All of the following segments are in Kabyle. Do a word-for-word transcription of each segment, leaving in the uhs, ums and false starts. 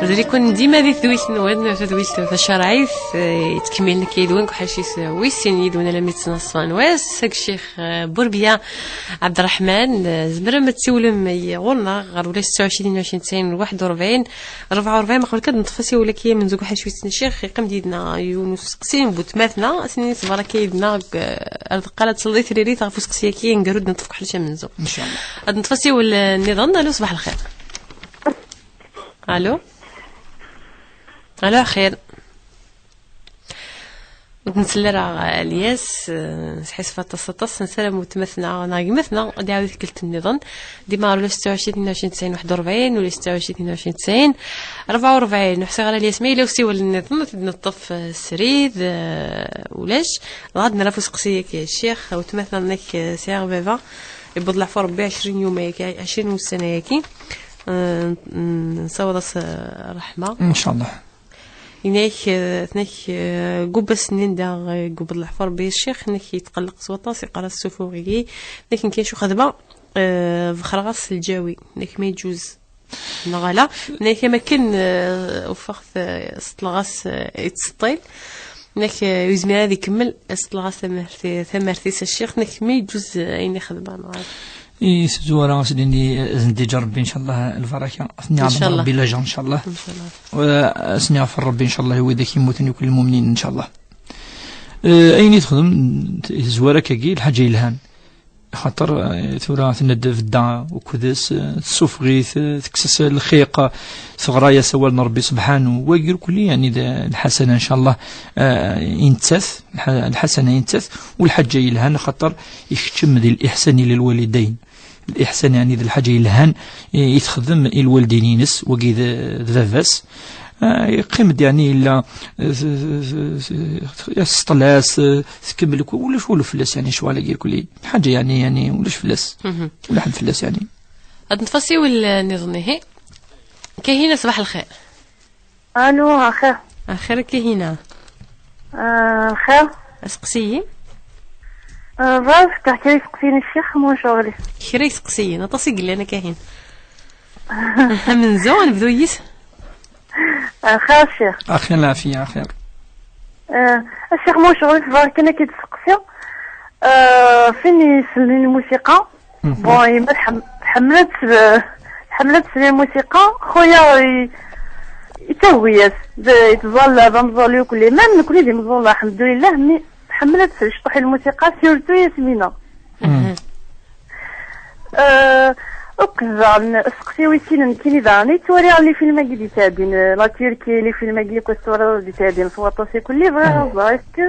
Mazal-iken dima di tedwilt-nwen, tadwilt tacerɛit, eh, yettkemmilen akka yid-wen deg uḥric-is, eh, wis sin yid-wen alammi d ttnaṣfa n wass, seg Ccix, eh, Burbiya Ɛebderreḥman. Eh, tzemrem ad tsiwlem i ɣur-neɣ ɣer ula setta u ɛecrin, tnin u ɛecrin, tesɛin, waḥed u rebɛin, rebɛa u rebɛin. Ma qbel kan ad neṭṭef asiwel akka amenzu deg uḥric-is n Ccix, yeqqim-d yid-neɣ yiwen n usteqsi n bu tmatna, ass-nni ẓbar akka yid-neɣ, eh, ar deqqal ad tesleḍ i tririt ɣef usteqsi-agi, ngar ur d-neṭṭef deg uḥric amenzu. Inchallah. Ad neṭṭef asiwel, eh, nniḍen. Alo, ṣbaḥ lxir. Alo? Alo, axir. Ur d-nsell ara, eh, Lyas, eh, sḥissif aṭas, aṭas. Nessaram weltma-tneɣ neɣ gma-tneɣ ad iɛawed tikkelt nniḍen. Dima ɣer ula setta u ɛecrin, tnin u ɛecrin, tesɛin, waḥed u rebɛin, ula setta u ɛecrin, tnin u ɛecrin, tesɛin, rebɛa u rebɛin. Ur ḥṣiɣ ara Lyas ma yella usiwel nniḍen, ad t-id-neṭṭef, eh, srid, eh, ulac. Dɣa ad nerr ɣef useqsi-agi, Ccix, weltma-tneɣ, nnek, eh, sɛiɣ baba, yewweḍ leɛfu Rebbi ɛecrin yuma-agi, ɛecrin ussan-agi. Eh, n-, nessaweḍ-as, eh, ṛṛeḥma. Inchallah. Yenna-ak, eh, tenna-ak, eh, deg wass-nni anda, eh, yewweḍ leɛfu Rebbi Ccix, tenna-ak yetqelleq s waṭas, yeqqar-as ssufuɣ-iyi. Tenna-ak nekk acu xedmeɣ, eh, bexreɣ-as s lǧawi. Tenna-ak ma yeǧǧuz neɣ ala. Tenna-ak am akken, eh, uffeɣ-t, eh, seṭṭleɣ-as, eh, yettseṭṭil. Tenna-ak, eh, ur yezmir ad ikemmel, seṭṭleɣ-as tamart-, tamart-is a Ccix. Tenna-ak ma yeǧǧuz, eh, ayen i xedmeɣ neɣ ala. I tezwara as-d-indi, eh, ad sen-d-iǧǧ Rebbi, inchallah, lbaraka. Ad sen-iɛḍem Inchallah. Rebbi laja, inchallah. Inchallah. Wa ad sen-iɣfer Rebbi, inchallah, i widak yemmuten yakk lmumnin, inchallah. Eh, ayen i texdem tezwara-agi, lḥaǧa yelhan. Xaṭer, eh, tura tenna-d bedda ukud-is, eh, tessufeɣ-it, eh, tekkes-as lxiq, teɣra-yas awal n Rebbi subḥanu. Wagi irkelli, yeɛni, d lḥasana, inchallah, eh, i nettat, lḥa-, lḥasana i nettat, u lḥaǧa yelhan, xaṭer ikeččem di liḥsan ila lwalidayn. Liḥsan, yeɛni, d lḥaǧa yelhan i, i texdem i lwaldin-ines, wagi d, d baba-s. Ah, yeqqim-d, yeɛni, yella, eh, s-, s-, s-, s-, s-, teṭṭel-as, eh, tkemmel, ulac walu fell-as, yeɛni, ccɣel-agi irkelli. Lḥaǧa, yeɛni, yeɛni, ulac fell-as. Mhm. Ula ḥedd fell-as, yeɛni. Ad neṭṭef asiwel, eh, niḍen, ihi. Kahina, ṣbaḥ lxir. Alo, axir. Axir a Kahina. Ah, xir. Aseqsi-yi? Ah, bɣiɣ ad fkeɣ kra iseqsiyen i ccix, ma ulac aɣilif. Kra iseqsiyen, aṭas i yellan a Kahina. Amenzu, ad nebdu yis. Ah, xir a ccix. Axir lɛafiya, axir. Ah, a ccix, ma ulac aɣilif, bɣiɣ kan ad k-id-seqsiɣ. Ah, fin yesellen i lmusiqa. Mhm. Bon, yemma tḥem-, tḥemmel ad tse-, tḥemmel ad tesli i lmusiqa, xuya i-, yettagwi-yas. D-, yettẓalla, d ameẓẓul yakk lli. Même nekni d imeẓẓuɣen, alḥemdulillah, mi tḥemmel ad tesel cṭuḥ i lmusiqa, surtout Yasmina. Mhm. Euh, akked daɣen, aseqsi wis sin nekkini daɣen, i ttwaliɣ les films-agi d-yettɛeddin, euh, la Turquie, les films-agi yakk ad twaliḍ d-yettɛeddin s waṭas i kulli, bɣiɣ ad ẓreɣ, est-ce que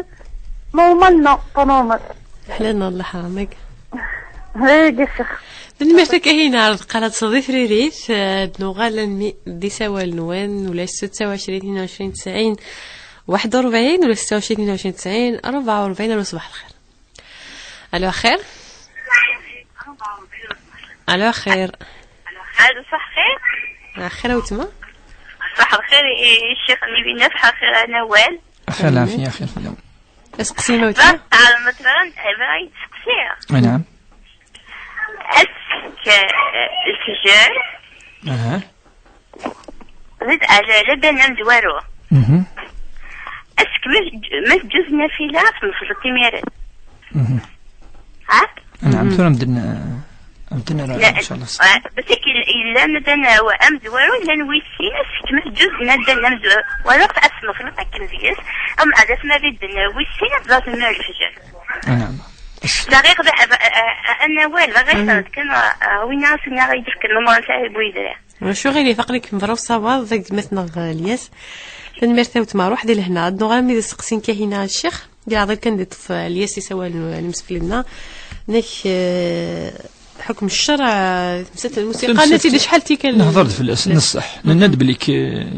normal? Non, pas normal. Ḥlal neɣ lḥaram, yak? Yak, a ccix. Tanemmirt a Kahina, ar deqqal ad tesleḍ i tririt, eh, ad nuɣal almi d isawal-nwen, ula setta u ɛecrin, tnin u ɛecrin, tesɛin, waḥed u rebɛin, ula setta u ɛecrin, tnin u ɛecrin, tesɛin, rebɛa u rebɛin, alo ṣbaḥ lxir. Alo, axir? Alo, axir? Alo, ṣaḥ xir? Axir a wetma? Ṣaḥ lxir i, i ccix-nni, Binaf, axir a Nawal. Axir lɛafiya, axir fell-am. Aseqsi ma wetma? Bɣiɣ ad tɛelmeḍ tura, bɣiɣ ad yi-d-seqsiɣ. Naɛam. Ass-, eh, lfejr. Aha. Zid ɛla, la bana amezwaru. Mhm. Ass-, ma, ma teǧǧuẓ nafila, tmesleḍ imiren. Mhm. Ha? Naɛam, mhm, tura medden, eh, medden ara, la, inchallah. Eh, bas akken yellan, medden, eh, amezwaru, llan wis sin, ass-, ma teǧǧuẓ naddan amezwaru, ad tmesleḍ akken deg-s, am ɛad asma bedden, eh, wis sin, ad tẓer lfejr. Naɛam. Daɣiɣ, anawal, bɣiɣ ad kan, winna asenni ara yi-d-fken numar n Saɛid Buyidri. Acu ɣilif, aql-ik mebra usawaḍ, d gma-tneɣ Lyas. Tanemmirt a wetma, ruḥ di lehna. Ad nuɣal mi d-steqsin Kahina Ccix. Di leɛḍil kan di ṭṭef Lyas isawalen n imsekli-nneɣ. Nek, eh, ḥukm ccer, eh, temsalt n lmusiqa, temsalt nati d acḥal tikkal. Nehḍer-d fell-as, neṣṣeḥ. Nenna-d belli k-,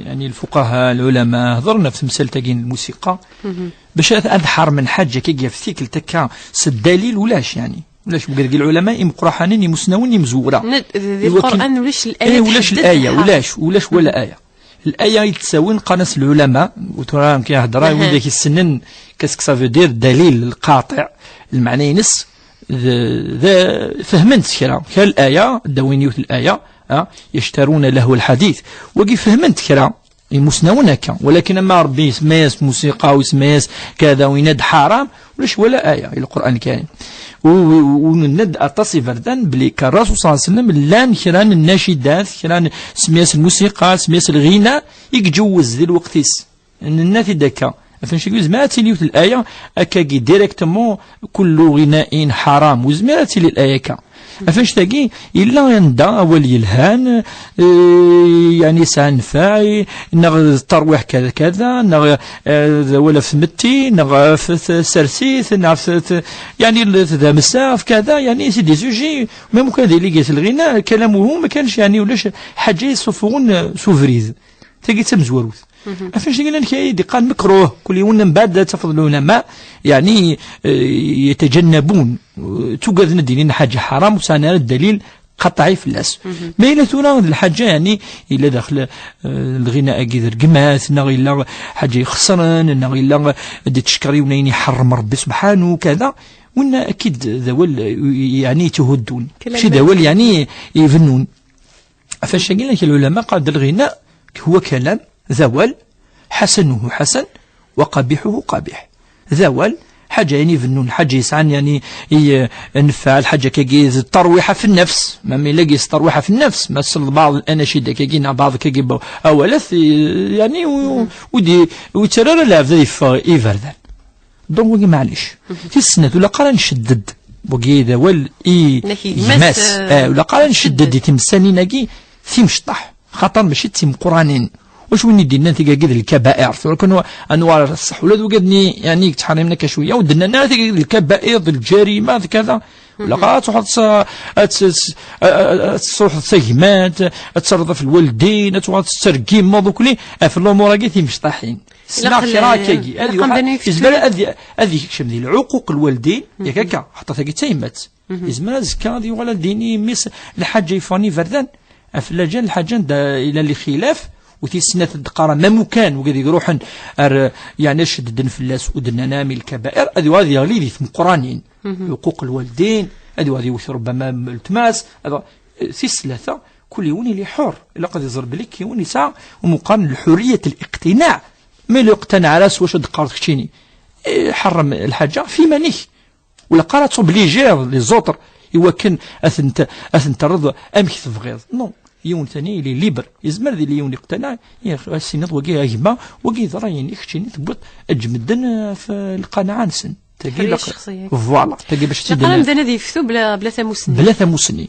yani, lfuqaha, lɛulama, hedren ɣef temsalt-agi n lmusiqa. Bac ad, ad ḥermen ḥaǧa akka ɣef tikkelt akka s ddalil ulac, yani. Ulac, wigad lɛulama imeqraḥanen, imusnawen, imezwura. Ned-, di Lqur'an ulac laya. Eh, ulac laya, ulac, ulac wala aya. Laya i d-ttawin, qqaren-as lɛulama, u tura nekk hedreɣ i widak issnen, qu'est-ce que ça veut dire, ddalil lqaṭi, lmeɛna-ines, d, d, fehmen-tt kra. Kra laya, ddawin yiwet laya, ah, يشترون لهو الحديث. Wagi fehmen-t kra. Imusnawen akka, walakin ama Ṛebbi isemma-yas musiqa, u isemma-yas kada, u yenna-d ḥaram, ulac wala aya i Lqur'an Lkarim. U, u, u nenna-d aṭas iberdan belli ka Rasul صلى الله عليه وسلم llan kra n nnacidat, kra n semma-yas lmusiqa, semma-yas lɣina, i iǧewwez di lweqt-is. Nenna-t-id akka. Ɣef annect-agi, yezmer ad tili yiwet laya akkagi directement, كل غناء حرام, u yezmer ad tili laya akka. Ɣef annect-agi, yella anda awal yelhan, eh, yani yesɛa nnfeɛ, neɣ d ttṛwiḥ kada kada, neɣ, eh, d awal ɣef tmetti, neɣ ɣef tsertit, neɣ ɣef t-, yani l-, tdamsa, ɣef kada, yani c'est des sujets, même kan di liggéey n lɣina, kalamuhu ma kanx, yani ulac ḥaǧa yessuffuɣen, eh, s ubrid. Tagi d tamezwarut. Ɣef annect-agi llan kra i d-iqqaren mekruh, kul yiwen mbeɛd ad tafeḍ lɛulama, yani, eh, يتجنبون, eh, ttugaden ad d-inin ḥaǧa ḥaram, ur sɛan ara ddalil qaṭɛi fell-as. Ma yella tura d lḥaǧa, yani, yella daxel, eh, lɣina-agi d rregmat, neɣ yella ḥaǧa ixesren, neɣ yella ad d-teckeṛ yiwen ayen iḥerrem Ṛebbi subḥanu, kada, winna akid d awal, eh, yani, yethuddun. Mačči d awal, yani, ibennun. Ɣef annect-agi llan lɛulama qqaren-d lɣina هو كلام, d awal, حسنه حسن وقبيحه قبيح. D awal, ḥaǧa yani ibennun, ḥaǧa yesɛan yani i, eh, nnfeɛ, lḥaǧa akkagi d ttṛwiḥa fi nnefs, ma mi lagi s ttṛwiḥa fi nnefs, ma tsel baɛḍ anacida akkagi neɣ baɛḍ akkagi n wawalat, eh, yani u, u, u di, u yettarra ara lɛebd ad yeffeɣ i iberdan. Donc, wagi maɛlic. Tis snat, ur ilaq ara ncedded. Wagi d awal i gma-s, gma-s, eh, eh, ur ilaq ara ncedded i timessanin-agi timecṭaḥ. Xaṭer mačči d timeqqranin. Wacu win i d-yennan tigagi d lkabair? Tura kan anwa ara ṣṣeḥ? Ula d wigad-nni, yani, yettḥarimen akka cwiya, ur d-nnan ara tigagi d lkabair, d lǧarima, d kada. Ur ilaq ara ad truḥeḍ s-, ad s-, ad, ad, ad tesruḥeḍ tagmat, ad terreḍ ɣef lwaldin, ad tuɣaleḍ tettergimeḍ ukli, ɣef lumuṛ-agi timecṭaḥin. Ssneɣ kra akkagi. Ad yezmer ad, ad yekcem di lɛuquq lwaldin, yak akka, xaṭer tagi d tayemmat. Yezmer azekka ad yuɣal ad d-yini i mmi-s lḥaǧa yeffɣen iberdan. Ɣef laǧal lḥaǧa anda yella lxilaf, u tis snat ad d-qqaren, ma mukan wigad i iruḥen ar, yeɛni, ad ceddden fell-as, u d-nnan am lkabair, ad yuɣal ad yeɣli di tmeqqranin. Lɛuquq lwaldin, ad yuɣal ad yewwet ṛubbama weltma-s, ad, tis tlata, kul yiwen ili ḥur, ilaq ad iẓer belli kul yiwen yesɛa ayen qqaren lḥuriyat liqtinaɛ. Ma ur iqtanaɛ ara s wacu ad d-teqqareḍ keččini, eh, ḥerrem lḥaǧa ɣef yiman-ik. Ur ilaq ara ad toblijiḍ les autres i wakken ad ten-, ad ten-terreḍ amek tebɣiḍ. Non, yiwen tani ili libre. Yezmer ad yili yiwen iqtanaɛ, ad as-tiniḍ wagi a gma, wagi d ṛṛay-inek, keččini tewwiḍ, eǧǧ medden ɣef lqanaɛa-nsen. Tagi ilaq, voilà, tagi bac ad tt-id-nini. Ilaq amdan ad yeftu bla, bla tamusni. Bla tamusni.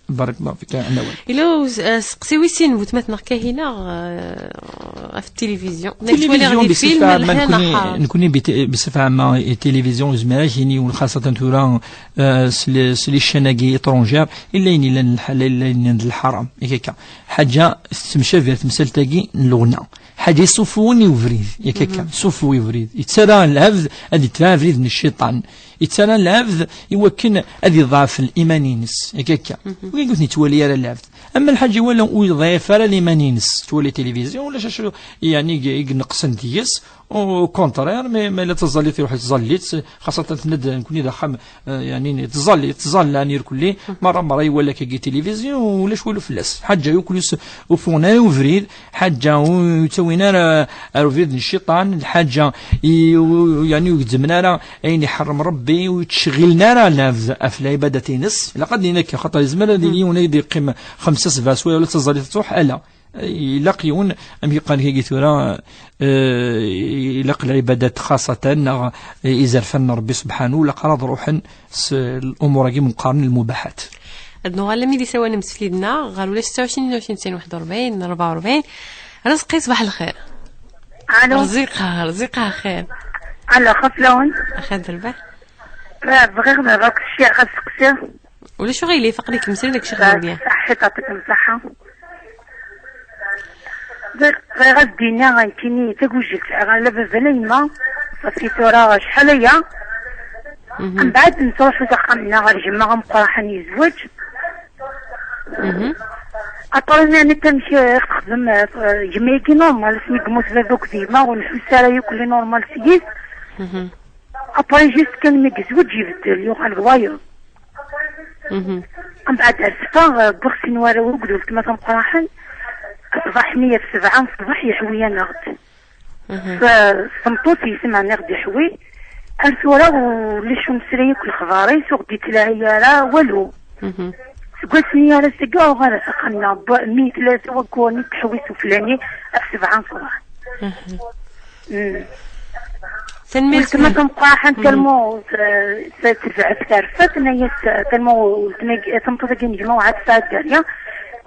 Barakallahu fik, a Nawal. Ila, eh, seqsi wis sin, wetma-tneɣ Kahina, eh, ɣef tilivizyu. Tilivizyu, di film, bisifa ɛamma, nekkni, nekkni bi-, bisifa ɛamma, eh, tilivizyu, yezmer ad ak-yini yiwen, xaṣatan tura, eh, s li, s li chaîne-agi étrangère, illa ayen illan lḥal, illa ayen illan d lḥaram, yak akka. Ḥaǧa tettemcabi ar temsalt-agi n leɣna. Ḥaǧa yessuffuɣen i ubrid, yak akka, yessuffuɣ i ubrid. Yettarra lɛebd ad yetbeɛ abrid n cciṭan. Yettarra lɛebd i wakken ad iḍɛef liman-ines, yak akka. Wigi ur ten-yettwali ara lɛebd. Ama lḥaǧa iwala ur yeḍɛif ara liman-ines, yettwali tilivizyu, ulac acu, yani, i, i ineqsen deg-s, au contraire, mais, mais la taẓallit iruḥ yettẓallit, xaṣatan tenna-d nekkni d axxam, eh, yani, yettẓalli, yettẓallan irkelli, merra, merra iwala kagi tilivizyu, ulac walu fell-as. Ḥaǧa yukel us-, ufun ara ubrid, ḥaǧa ur yettawin ara ar ubrid n cciṭan, lḥaǧa i, u-, yani ur gezzmen ara ayen iḥerrem Rebbi, ur yettcɣilen ara lɛebd ɣef lɛibadat-ines. Ilaq ad d-nini akka, xaṭer yezmer ad yili yiwen ad yeqqim xemsa, sebɛa swayeɛ ula d taẓallit ad truḥ, ala. Ilaq yiwen, amek yeqqar kagi tura, eh, ilaq lɛibadat xaṣatan, neɣ izerfan n Ṛebbi subḥanu, ilaq ara ad ruḥen s lumuṛ-agi meqqaren lmubaḥat. Ad nuɣal almi d isawalen n teflid-nneɣ ɣer ula setta u ɛecrin, tnin u ɛecrin, tesɛin, waḥed u ṛebɛin, ṛebɛa u ṛebɛin. Ṛezqi, ṣbaḥ lxir. Alo. Ṛziqa, Ṛziqa, xir. Alo, xef lawen. Axir d rrbeḥ. Bɣiɣ ad k-ssiɣ, ad seqsiɣ. Ulac uɣilif, aql-ikem srid deg Ccix Dawya. Saḥit, yɛṭikem ṣṣeḥḥa. Bɣiɣ ad d-iniɣ nekkini tagujilt sɛiɣ ala baba la yemma, safi tura acḥal aya. Mhm. Mbeɛd nettruḥu s axxam-nneɣ ɣer jemma ameqqraḥ yezweǧ. Mhm. Après, amek i texdem, eh, gma-agi normal, asmi yemmut baba akked yemma, ur nḥuss ara yakk li normal s-yes. Mhm. Après, juste kan mi yezweǧ, ibeddel, yuɣal d wayeḍ. Mhm. Mbeɛd, ar ssfa, eh, wwiɣ sin warraw akked weltma tameqqraḥen, ṣṣbeḥ-nni ɣef sebɛa n ṣṣbeḥ yeḥwi-aneɣ-d. Mhm. F-, s tmeṭṭut-is, meɛna ɣ-d-iḥwi. Ar tura ulac umeslay akk lexbar-is, ur ɣ-d-yettlaɛi ara walu. Mhm. Seg wass-nni ar ass-agi uɣaleɣ s axxam-nneɣ, b-, mi tlata wayyuren i teḥwi sufella-nni ɣef sebɛa n ṣṣbeḥ. Mhm. Mm. Tanemmirt. Weltma tameqqraḥant, mhm, talmu, eh, tebɛet terfa, tenna-yas, eh, talmu weltma-agi, tameṭṭut-agi n gma-w ɛad tesɛa dderya,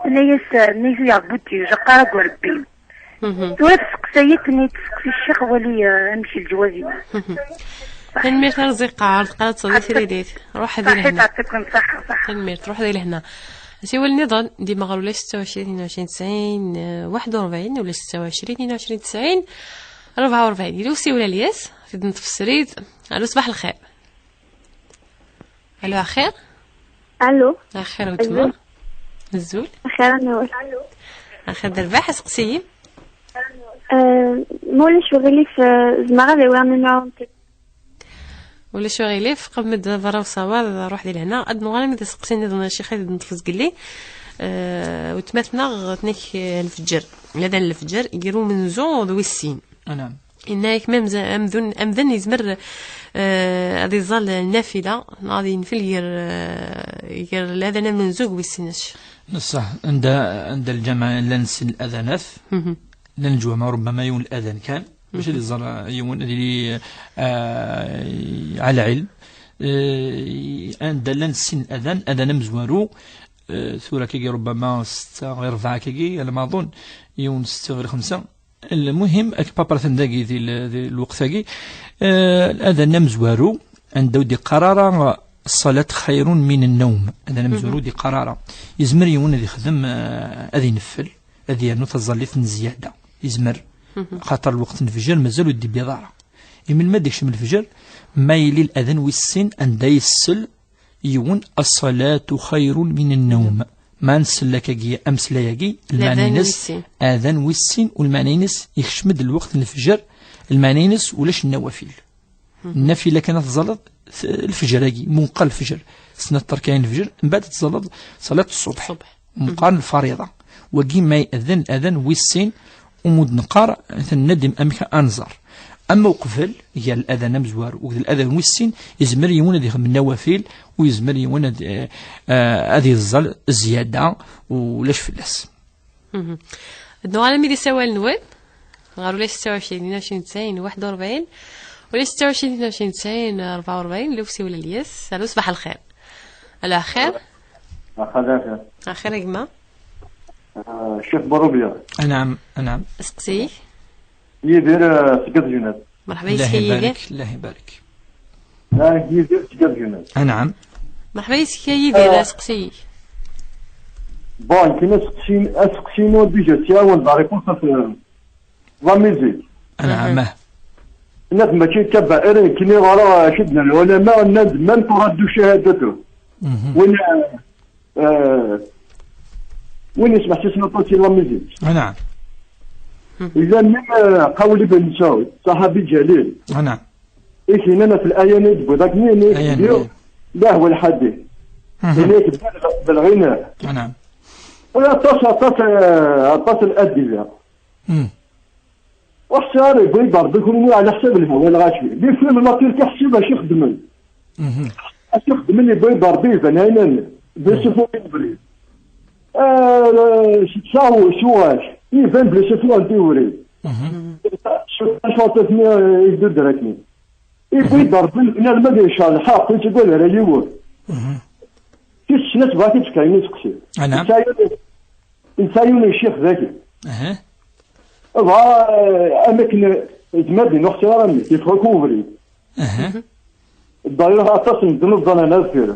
tenna-yas, eh, nnizu yeɛbud yejaqar akked Rebbi. Mhm. Tura tseqsa-yi-d, tenna-yi-d seqsi ccix, wali, eh, amek leǧwab-inu. Mhm. Tanemmirt a Ṛziqa, ar deqqal ad tẓeḍ i tririt. Ruḥ ad ilehna. Ṣaḥit, yɛṭikum ṣṣeḥḥa, ṣaḥḥa. Tanemmirt, ruḥ ad ilehna. Asiwel nniḍen, dima ɣer ula setta u ɛecrin, tnin u ɛecrin, tesɛin, eh, waḥed u ṛebɛin, ula setta u ɛecrin, tnin u ɛecrin, tesɛin, ṛebɛa u ṛebɛin. Yella usiwel alyas, tid n tfesrit. Alo, ṣbaḥ lxir. Alo, axir? Alo. Axir, weltma. Azul. Azul. Axir, a Nawal. Axir d rrbeḥ, aseqsi-yi. Eh, ma ulac uɣilif, eh, zemreɣ ad awiɣ numéro n téléphone? Ulac uɣilif, qbel ma d-, berra usawaḍ, ruḥ di lehna. Ad nuɣal almi d aseqsi nniḍen, a ccix, ad neṭṭef zgelli. Eh, weltma-tneɣ tenna-k, eh, lefǧer. Ladan n lefǧer, gar umenzu d wis sin. Anɛam. Yenna-yak ma amza-, amdun-, amdan yezmer, eh, ad iẓẓal nafila, neɣ ad yenfel gar, eh, gar ladan amenzu d wis sin. Ṣṣeḥ, anda, anda lǧameɛ llan sin ladanat, mhm, llan leǧwameɛ rubbama yiwen ladan kan, bac ad iẓẓal yiwen, ad yili, eh, ɛla ɛilm. Eh, anda llan sin ladan, adan amezwaru, eh, tura kagi rubbama setta ɣir rebɛa kagi, ala ma aḍun, yiwen setta ɣir xemsa. Lmuhim, ak papa atan dagi di l-, di lweqt-agi, eh, adan amezwaru, anda ur d-iqqar ara ṣṣalat xayrun min nnawm. Adan amezwaru ur d-iqqar ara. Yezmer yiwen ad ixdem, eh, ad ineffel, ad yernu taẓallit n zzyada. Yezmer. Mhm. Xaṭer lweqt n lefjer mazal ur d-ibbiḍ ara. Imi melmi ad ikcem lefjer, ma yili ladan wis sin anda yessel yiwen, "As-salatu xayrun min nnawm." Ma nsell akkagi ameslay-agi, lmeɛna-ines, adan wis sin, u lmeɛna-ines, ikcem-d lweqt n lefjer, lmeɛna-ines ulac nnawafil. Mhm. Nnafila kan ad tẓalleḍ, t-, lefjer-agi, munqal lefjer, snat terkayin lefjer, mbeɛd ad tẓalleḍ ṣalat ṣṣubḥ. Ṣṣubḥ. Meqqar lfariḍa. Wagi ma ya'den, adan wis sin, umi d-neqqar, tenna-d amek ad nẓer. Ama uqbel, gar ladan amezwaru akked ladan wis sin, yezmer yiwen ad ixdem nawafil, u yezmer yiwen ad, eh, eh, ad yeẓẓal zzyada, ulac fell-as. Mhm. Ad nuɣal almi d isawal-nwen, ɣer ula setta u ɛecrin, tnin u ɛecrin, tesɛin, waḥed u ṛebɛin, ula setta u ɛecrin, tnin u ɛecrin, tesɛin, ṛebɛa u ṛebɛin, la usiwel alyas. Alo, ṣbaḥ lxir. Alo, axir? Axir, axir. Axir a gma. Ah, Ccix Burubya. Anɛam, anɛam. Aseqsi-ik? Yidir, ah, seg At Jnad. Merḥba yis-k, a Yidir. Allah ibarek, Allah ibarek. Ah, Yidir seg At Jnad. Anɛam. Merḥba yis-k, a Yidir, ah, aseqsi-ik. Bon, kan aseqsi, aseqsi-inu déjà sɛiɣ-t la réponse, ah, la musique. Anɛam. Mhm. Nniɣ-t mačči d kabair, nekkini ɣriɣ acu d-nnan lɛulama, nnan-d man turaddu cahadatu. Mhm. Win, eh, win yesmeḥsisen aṭas i la musique. Anɛam. Yella mmi, eh, Qawel ibn Saud, ṣaḥabi jalil. Anɛam. I k-yennan ɣef laya-nni i d-tewwiḍ akken-nni, aya-nni. Lahu lḥadith. Mhm. Yenna-yak d, d lɣina. Anɛam. Aṭas, aṭas, eh, aṭas n ladiba. Mhm. Ur ḥṣiɣ ara yewwi-d Ṛebbi kunwi ɛla ḥsab lhawa lɣaci. Di film la Turquie ḥsib acu xeddmen. Mhm. Acu xeddmen yewwi-d Ṛebbi iban ɛinan. Di sufur n ubrid. Ah, s-, s-, s uɣac. Iban belli isuffeɣ-d i ubrid. Cukkeɣ acuɣer-nni i d-udrakni. Iwwi-d Ṛebbi, bnadem ad yecɛel lḥeqq, ur yettagad ara yiwen. Tis snat bɣa ad t-id-fkeɣ yiwen useqsi. Anɛam. Yesɛa yiwen, yesɛa yiwen n ccix dagi. Aha. Dɣa, eh, am akken, eh, zmer ad inuɣ tura ara mmi, yeffeɣ akk ubrid. Aha. Dɣa aṭas n ddnub ḍanen deffir.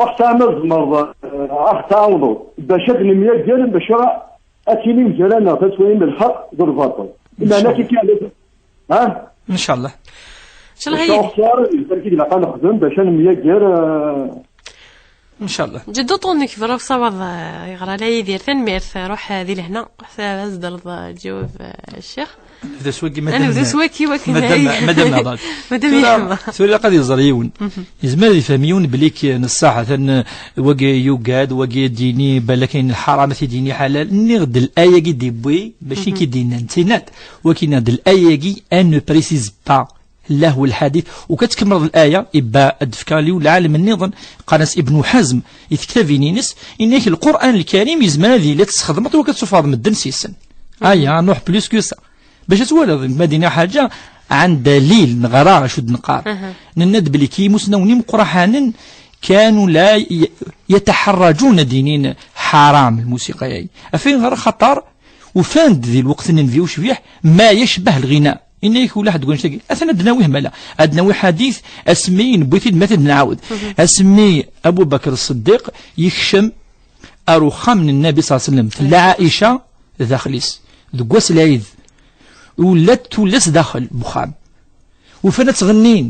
Ax-, tzemreḍ, eh, aɣ-tɛawneḍ bac ad nemyager, bac ara ad tinim gar-aneɣ, ad twalim lḥeqq d lbaṭel. Meɛna kiki, ha? Ncallah. Ncallah. Acu yid-, aɣ-, ilaq ad nexdem bac ad nemyager, eh, Ncallah. Ǧeddu Ṭunek, bravo, sawaḍ, eh, yeɣra la Yidir. Tanemmirt, eh, ruḥ, eh, di lehna. Ruḥ, eh, ad tdaleḍ, eh, ǧawab, eh, ccix. Nebda s wagi, ma Ad nebdu s waki, wakken madam, ay- madam Nadal. Madam Tura, Yeḥma. Tura ilaq ad iẓer yiwen. Yezmer ad yefhem yiwen belli k-, neṣṣaḥ, atan, eh, wagi yugad, wagi ad d-yini balak ayen lḥaram, ad t-id-yini ḥalal. Nniɣ-d l-aya-agi d-yewwi, mačči k-id-yennan, d tinat. Waki nniɣ-d l-aya-agi, elle ne précise pas. Llah lḥadit, u ka tkemmleḍ laya, ibba ad d-fkeɣ liw lɛalem nniḍen, qqaren-as Ibnu Ḥazm, i tektabin-ines, inna-k Lqur'an Lkarim yezmer ad yili ad t-tesxedmeḍ i wakken ad tessufɣeḍ medden s-isen. Aya, nruḥ plus que ça. Bac ad twaliḍ, ma d-iniɣ ḥaǧa, ɛan dalil, neɣra acu d-neqqar. Nenna-d belli ki imusnawen imeqqraḥanen كانوا لا ي-، يتحرجون ad d-inin ḥaram lmusiqa-agi. Af ayen ɣer xaṭer ufan-d di lweqt-nni n Nnbi ucbiḥ ma yecbeḥ lɣina. Inna-yak ula ḥedd deg wannect-agi. Atan ad d-nawi hmala. Ad d-nawi ḥadit, asmi newwi-t-id, ma t-id-nɛawed. Asmi Abu Bakr Ṣṣeddiq yekcem ar uxxam n Nnbi ṣalla Llahu ɛalayhi wa sallam, tella Ɛica daxel-is. Deg wass lɛid. Ula d tullas daxel n uxxam. Ufan ad ttɣennin.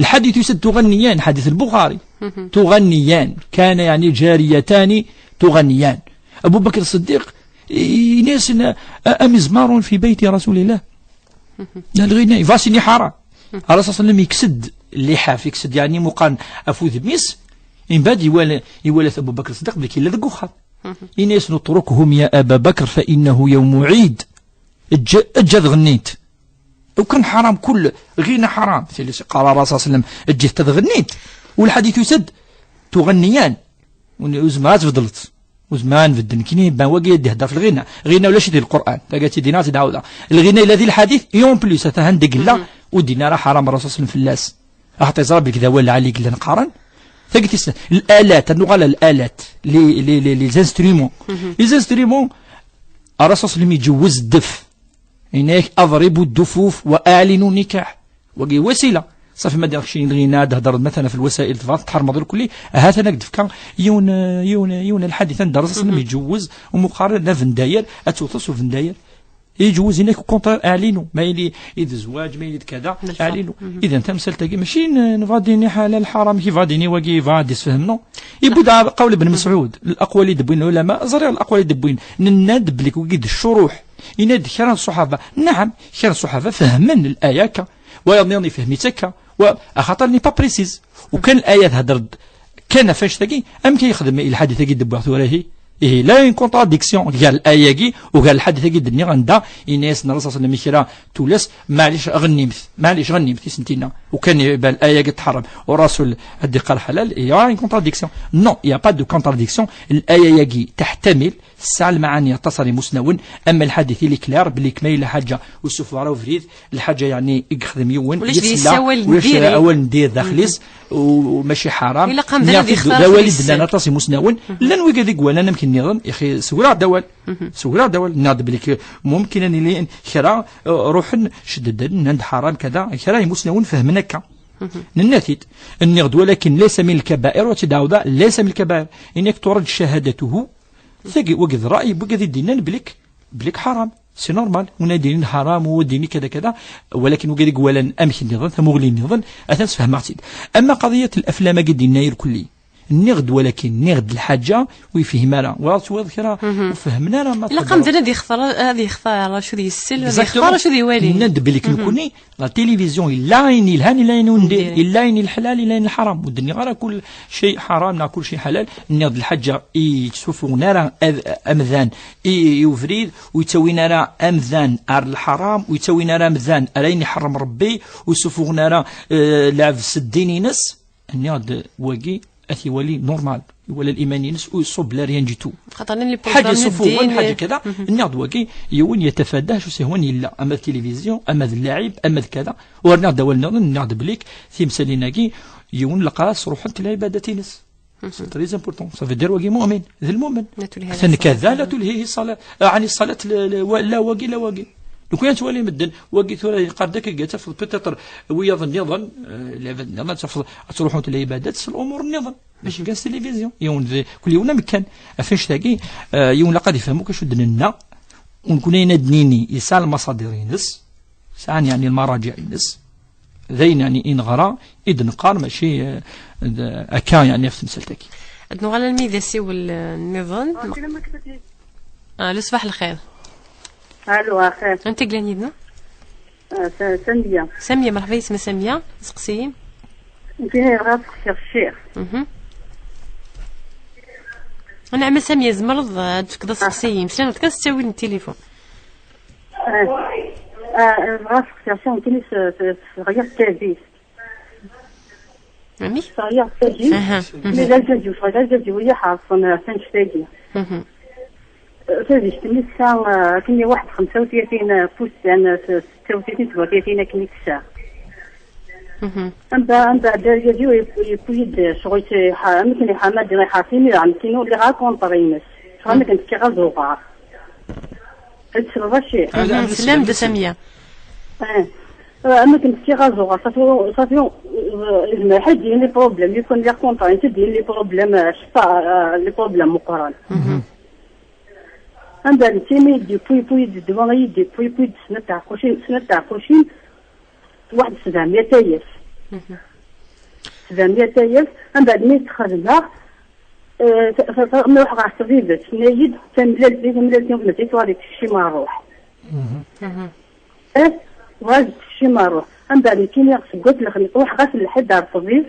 Lḥadit yusa-d tuɣanniyan, ḥadit Lbuxari. Tuɣanniyan. Kana, yeɛni, jariyatani tuɣanniyan. Abu Bakr Ṣṣeddiq, i-, ini-asen, a, a mizmarun fi bayti Rasulillah. La lɣina, yebɣa ad s-yini ḥaram. Rasul sallam yekkes-d lliḥaf, yekkes-d, yeɛni, imuqan ɣef udem-is, imbad iwala, iwala-t Abu Bakr Ṣṣeddiq belli yella deg uxxam. Ini-asen, اتركهم يا أبا بكر فإنه يوم عيد. Eǧǧ-, eǧǧ ad ɣennint. Ukan ḥaram kull ɣina ḥaram. Tili qqar Rasul sallam, eǧǧ-it ad ɣennint. U lḥadit yusa-d, tuɣanniyan. Ur, ur zemreɣ ad tbeddleḍ. Ur zemreɣ ad nbeddel. Nekkini, ben, wagi ad d-ihder f lɣina. Ɣina ulac di Lqur'an. Taga tidina ad t-id-ɛawdeɣ. Lɣina yella di lḥadit, et en plus, atan deg yella, ur d-yenni ara ḥaram Rasul sallam fell-as. Axaṭer yeẓra belli d awal lɛali i yellan qqaren. Tagi tis, l'alat, ad nuɣal ar l'alat, les, les, les, les instruments. Les instruments, Rasul sallam iǧewwez ddef. Yenna-yak, أضربوا الدفوف وأعلنوا النكاح. Wagi wasila. Ṣafi ma d-, keččini lɣina, ad d-thedreḍ, matalan, f lwasa'il, tebɣa ad tḥermeḍ irkelli, ahat ad ak-d-fkeɣ yiwen, yiwen, yiwen lḥadit anda Rasul sallam iǧewwez, umuqaren d abendayer, ad tewteḍ s ubendayer. Iǧewwez, yenna-k, au contraire, أعلنوا. Ma yili d zzwaǧ, ma yili d kada, أعلنوا. Idan tamsalt-agi mačči n-, nebɣa ad d-nini ḥalal, ḥaram, kif ad d-nini wagi, yebɣa ad d-isfehmnu. Yewwi-d qawl Ibn Mesɛud, الأقوال i d-wwin lɛulama, ẓriɣ الأقوال i d-wwin, nenna-d belli wagi d ccuruḥ. Yenna-d kra n ṣṣuḥaba, naɛam, kra n ṣṣuḥaba fehmen laya akka, wayeḍ nniḍen yefhem-itt akka, wa, axaṭer n'est pas précise. Ukan laya thedder-d kan ɣef annect-agi, amek ay yexdem i lḥadit-agi d-wwiɣ tura ihi? Ihi, la une contradiction gar laya-agi u gar lḥadit-agi d-nniɣ anda yenna-yasen Rasul sallam i kra tullas, maɛlic ɣennimt, maɛlic ɣennimt, i sen-tinna. Ukan iban laya-agi tḥeṛṛem, u Rasul ad d-iqqar ḥalal, il y a une contradiction. Non, il y a pas de contradiction. Laya-agi teḥtamil, tesɛa lmaɛani aṭas ara imusnawen, ama lḥadit ili clair, belli kma yella ḥaǧa ur sufeɣ ara ubrid, lḥaǧa yeɛni i yexdem yiwen, ulac yesla, deg-s awal n ulac diri, awal n dir daxel-is, u, u mačči ḥaram. Ilaq amdan ad yextar d awal i d-nnan aṭas imusnawen, llan wigad i iwalan amek nniḍen, ixi, segreɣ-d awal. Segreɣ-d awal, nniɣ-d belli k-, mumkin ad nili kra, uh, ruḥen, ceddden, nnan-d ḥaram, kada, kra imusnawen fehmen akka. Nenna-t-id, nniɣ-d, walakin laysa min lkabair, wa tt-id-ɛawdeɣ, laysa min lkabair. Ini-ak turad cahadatuhu, tagi, wagi d ṛṛay n wigad i d-yennan belli k-, belli k-ḥaram. C'est normal. Win ad d-yinin ḥaram, u ad d-yini kada, kada. Walakin wigad i iwalan amek nniḍen, tamuɣli nniḍen, atan sfehmeɣ-tt-id. Ama qadiyat laflam-agi d-yenna irkelli. Nniɣ-d, walakin, nniɣ-d lḥaǧa ur yefhim ara. Wala twalaḍ kra, ur fehmen ara ma ilaq amdan ad yextar, ad yextar acu d yessel, ad yextar acu d yewali. Exactement. Nnan-d belli k-, nekkni, la télévision, yella ayen yelhan, yella ayen ur neddir, yella ayen leḥlal, yella ayen lḥaram. Ur d-nniɣ ara kul cay ḥaram neɣ kul cay ḥalal. Nniɣ-d lḥaǧa i yettsufuɣen ara ad, amdan i, i ubrid, ur yettawin ara amdan ar lḥaram, ur yettawin ara amdan ar ayen iḥerrem Rebbi, ur ssufuɣen ara, eh, lɛebd s ddin-ines. Nniɣ-d wagi ad t-iwali normal, iwala liman-ines ur iṣubb la rien du tout. Xaṭer les programmes n ddin, ḥaǧa kada. Nniɣ-d wagi yiwen yetafada acu s-ihwan yella, ama d tilivizyu, ama d llaɛib, ama d kada. Ur rniɣ-d awal nniḍen, nniɣ-d belli timsalin-agi yiwen laqas ruḥent lɛibadat-ines. C'est très important. Ça veut dire wagi mu'min, d lmumen. Atan kada la tulhihi ṣṣalat, ɛni ṣṣalat la wagi la wagi. Lukan ad twali medden wagi tura yeqqar-d akka, tafeḍ peut-être wiyaḍ nniḍen, lɛibad nniḍen, tafeḍ ad ttruḥunt lɛibadat s lumuṛ nniḍen. Mačči kan s tilivizyu. Yiwen d kul yiwen amekkan. Ɣef annect-agi, yiwen laqad ifhem akk acu d-nenna. U nekkni ayen ad d-nini yesɛa lmaṣadir-ines, sɛan yeɛni lmaraǧiɛ-ines. D ayen yeɛni i neɣra, i d-neqqar, mačči d akka yeɛni ɣef temsalt-agi. Ad nuɣal almi d asiwel nniḍen. Alo, ṣṣbeḥ lxir. Alo, axir. Anta i yellan yid-neɣ? Samia. Samia, merḥba yesma Samia, seqsi-yi. Nekk ɣas xsiɣ ccix. Anɛam a Samia, tzemreḍ ad d-tefkeḍ aseqsi-yi, meslaneɣ-d kan s ttawil n tilifun. Ɣas xsiɣ ccix, nekkini ɣriɣ tadist. Amek? Ɣriɣ tadist. Aha. Mi d argaz-iw, ɣriɣ argaz-iw i yi-ḥerṣen ɣef annect-agi. Tadist-nni tesɛa akken i waḥed xemsa u tlatin n wussan, setta u tlatin, sebɛa u tlatin akken i tesɛa. Anda, anda argaz-iw yewwi-yi-d ccɣel, am akken iḥar, ma d-iḥar timi, nekkini ur lliɣ ara contre-ines. Ccɣel am akken tekkiɣ azuɣer. Ad tesleḍ a ccix? Teslam-d a Samia. Am akken tekkiɣ azuɣer, safi, safi, yezmer ḥedd yini problème, yukan lliɣ contre-ines, ad d-yini problème, je sais pas, les problèmes meqqren. Anda n timi d-yewwi, yewwi-d ddwa, i yi-d-yewwi, yewwi-d snat tɛeqqucin, snat tɛeqqucin, waḥed sebɛemya tayet. Sebɛemya tayet, anda mi t-xedmeɣ, ma ruḥeɣ ɣer ṭṭbib, tenna-yi-d tamellalt, di tamellalt-iw mazal tuɣal deg tekcim ṛṛuḥ. Eh, tuɣal deg tekcim ṛṛuḥ. Anda nekkini seg wass n lexmis, ruḥeɣ ass n lḥedd ar ṭṭbib.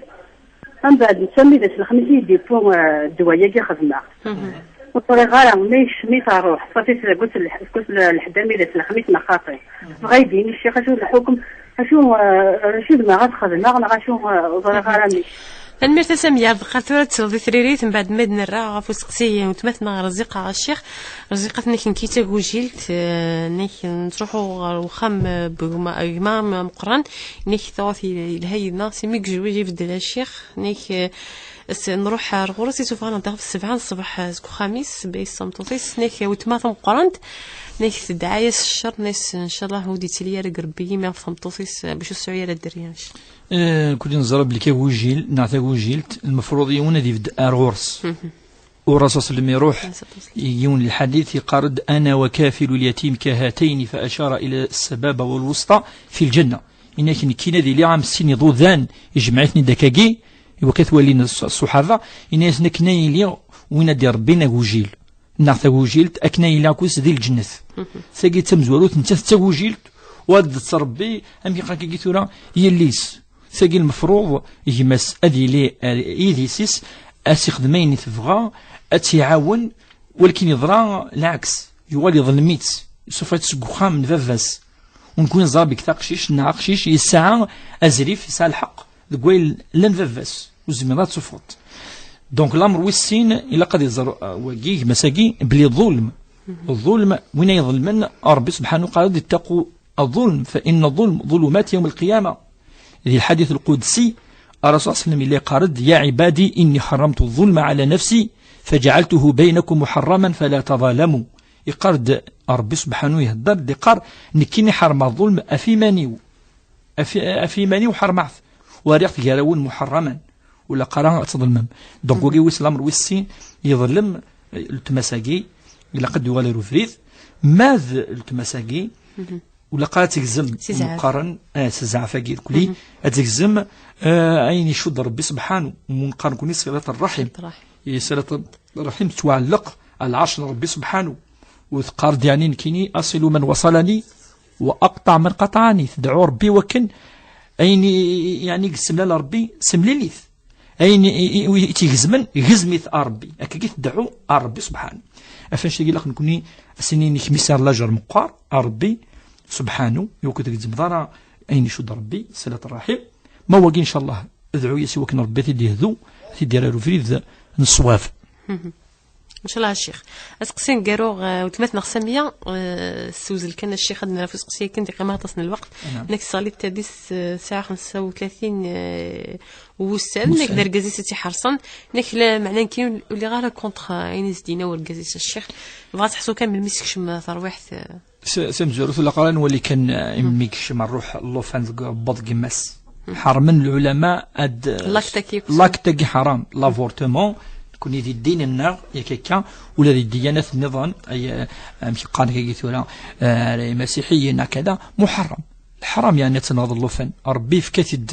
Anda netta mi d ass n lexmis i yi-d-yewwi ddwa-agi xedmeɣ. Ur ẓriɣ ara ma yekcem-it ṛṛuḥ. Ṣafi seg wass n lḥedd mi d ass n lexmis neɣ xaṭi. Dɣa i d-yini ccix acu d lḥukum, acu, acu zemreɣ ad xedmeɣ neɣ acu, ur ẓriɣ ara amek. Tanemmirt a Samia, dɣa tura ad tesleḍ i tririt, mbeɛd ma d-nerra ɣef useqsi n weltma-tneɣ Rziqa Ccix. Rziqa tenna-k nekk d tagujilt, eh, nekk nettruḥu ɣer uxxam, eh, n gma, gma ameqqran, nekk tuɣa yelha yid-neɣ, si mi yejwij ibeddel a ccix, nekk, eh, nruḥ ar ɣur-s, isuffeɣ-aneɣ-d ɣef ssebɛa n ṣṣbeḥ, eh, seg uxxam-is, bay s tmeṭṭut-is, nekk, eh, weltma tameqqrant, nekk tedɛa-yas ccer, tenna-yas ncallah ur d-yettili ara deg Rebbi imi ɣef tmeṭṭut-is, eh, bac ur tesɛu ara dderya. Eh, kul neẓra belli agujil neɣ tagujilt, lmefruḍ yiwen ad ibedd ar ɣur-s. U Rasul sallam iruḥ i yiwen lḥadit yeqqar-d: أنا وكافل اليتيم كهاتين، فأشار إلى السبابة والوسطى في الجنة. Yenna-k nekkini ad iliɣ am sin iḍudan, ijmeɛ-iten-id akkagi, iwakken ad t-walin ṣ-, ṣṣuḥaba, yenna-yasen akken ad iliɣ win ad d-irebbin agujil neɣ tagujilt, akken ad iliɣ akked-s di lǧennet. Tagi d tamezwarut, nettat d tagujilt, u ad d-tṛebbi, amek iqqar akkagi tura, yelli-s. Tagi lmefruḍ gma-s ad yili, eh, idis-is, ad s-ixdem ayen i tebɣa, ad tt-iɛawen, walakin yeḍra lɛeks, yuɣal iḍlem-itt, isuffeɣ-itt seg uxxam n baba-s. U nekkni neẓra belli taqcict neɣ aqcic yesɛa azrif, yesɛa lḥeqq deg wayen llan baba-s, ur zmireɣ ad tuffeḍ. Donc, lamer wis sin, ilaq ad iẓer, eh, wagi, gma-s-agi, belli ḍulm. Ḍulm, win ay iḍelmen, Ṛebbi subḥanahu wa taɛala iṭṭaq الظلم، فإن الظلم ظلمات يوم القيامة. Di lḥadit lqudsi, Ṛṛasul ṣalla Llahu ɛalayhi wa sallam yella yeqqar-d: يا عبادي إني حرمت الظلم على نفسي فجعلته بينكم محرما فلا تظالموا. Yeqqar-d Ṛebbi subḥanahu, ihedder-d, yeqqar: Nekkini ḥermeɣ ḍulm ɣef iman-iw. Ɣef, ɣef iman-iw ḥermeɣ-t. U rriɣ-t gar-awen muḥerraman. Ur ilaq ara ad tḍelmem. Donc, wagi wis lamer wis sin, yeḍlem, eh, letma-s-agi, ilaq ad d-yuɣal ar ubrid. Ma d letma-s-agi, ur ilaq ara ad tegzem, si zzɛaf. Meqqaren, eh, s zzɛaf-agi irkelli, ad tegzem, eh, ayen icudd Ṛebbi subḥanu, mu neqqar nekkni صلة الرحم. صلة الرحم. Eh, صلة الرحم tettwaɛelleq ɣer lɛerc n Ṛebbi subḥanu. U teqqar-d, yeɛni, nekkini: أصل من وصلني وأقطع من قطعني. Tedɛu Ṛebbi wakken ayen i, i, yeɛni, i yessemlal Ṛebbi, semlil-it. Ayen i, i, i, i tt-igezmen, gezm-it a Ṛebbi. Akkagi tedɛu a Ṛebbi subḥanu. Ɣef annect-agi ilaq nekkni ad s-nini nekmisi ar lajer meqqar a Ṛebbi subḥanu, i wakken ur tgezzmeḍ ara ayen icudd Ṛebbi, صلة الرحم. Ma wagi, ncallah, dɛu-yas i wakken Ṛebbi ad t-id-yehdu, Tiddira ɣer ubrid n ṣṣwab. Ncallah a ccix. Aseqsi n garu, eh, weltma-tneɣ Samiya, eh, ssewzel kan a ccix ad nref useqsi akken di qima aṭas n lweqt. Nek sɣlit tadist, eh, sɛiɣ xemsa u tlatin, eh, wussan, nek d argaz-is ad tt-iḥerṣen, nek la meɛna nekki ur lliɣ ara contre, eh, ayen i s-d-yenna urgaz-is a ccix. Bɣa teḥṣu kan melmi s-tekcem terwiḥt, eh, Tamezwarut ur ilaq ara nwali kan, eh, imi yekcem ṛṛuḥ llufan deg ubbaḍ n yemma-s. Ḥeṛmen lɛulama ad, eh, l'acte-agi ḥaṛam, l'avortement, nekkni di ddin-nneɣ, yak akka, ula di ddiyanat nniḍen, ay, eh, amek qqaren akka tura, eh, imasiḥiyen, hakada, muḥeṛṛam. Lḥaṛam, yeɛni, ad tenɣeḍ llufan. Ṛebbi yefka-t-id,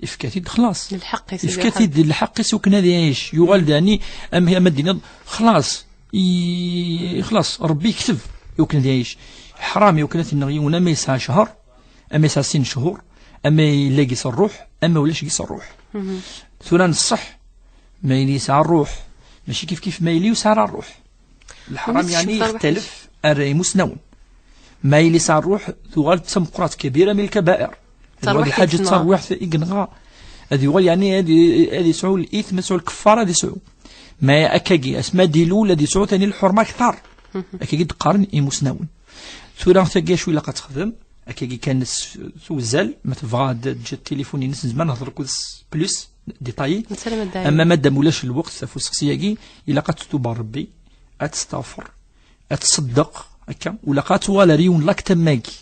yefka-t-id, xlaṣ. Yefka-t-id lḥeqq-is i wakken ad iɛic. Yuɣal d, yeɛni, am, am ad d-tiniḍ, xlaṣ. I, xlaṣ, Ṛebbi yekteb i wakken ad iɛic. Ḥram i wakken ad t-ineɣ yiwen ama yesɛa ccher, ama yesɛa sin cchur, ama yella gis ṛṛuḥ, ama ulac gis ṛṛuḥ. Tura n ṣṣeḥ, ma yella yesɛa ṛṛuḥ, mačči kif kif ma yella ur yesɛi ara ṛṛuḥ. Lḥram, yeɛni, yextalef ar imusnawen. Ma yella yesɛa ṛṛuḥ, tuɣal d tameqqrant, kabira min lkabair. Ad yuɣal d lḥaǧa d tarwiḥt i yenɣa. Ad yuɣal, yeɛni, ad, ad yesɛu l-ithm, ad yesɛu lkeffara, ad yesɛu. Ma akkagi, asmi ad d-ilul, ad yesɛu tani lḥurma akter. Akkagi d-qqaren imusnawen. Tura tagi acu ilaq ad texdem? Akkagi kan s-, tewzel, ma tebɣa ad teǧǧ tilifun-ines, nezmer ad nehder akked-s plus détaillé. Ama madam ulac lweqt, ɣef useqsi-agi, ilaq ad tetub ar Rebbi, ad testaɣfer, ad tṣeddeq, akka, ulaq ad tuɣal ar yiwen l'acte am wagi.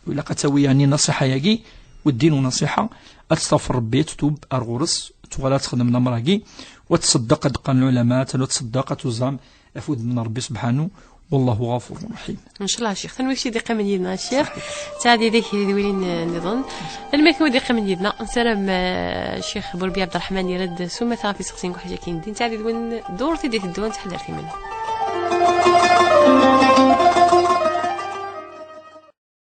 Ulaq ad tawi, yeɛni, nasiḥa-agi, u ddin u nasiḥa, ad testaɣfer Rebbi, ad tetub ar ɣur-s, tuɣal ad texdem lamer-agi, u ad tṣeddeq, ad d-qqaren lɛulama, atan ad tṣeddeq, ad tuẓam ɣef udem n Rebbi subḥanu, wallahu ɣafurun raḥim. Ncallah a ccix. Tanwit i d-iqqimen yid-neɣ a ccix. Ttɛad yid-k di tedwilin, eh, nniḍen. Tanemmirt i d-iqqimen yid-neɣ. Nessaram, eh, ccix Burbi Ɛebderreḥman yerra-d s umata ɣef iseqsiyen n uḥaǧa akin din. Ttɛad yid-wen ddurt i d-iteddun, ttḥadar timin.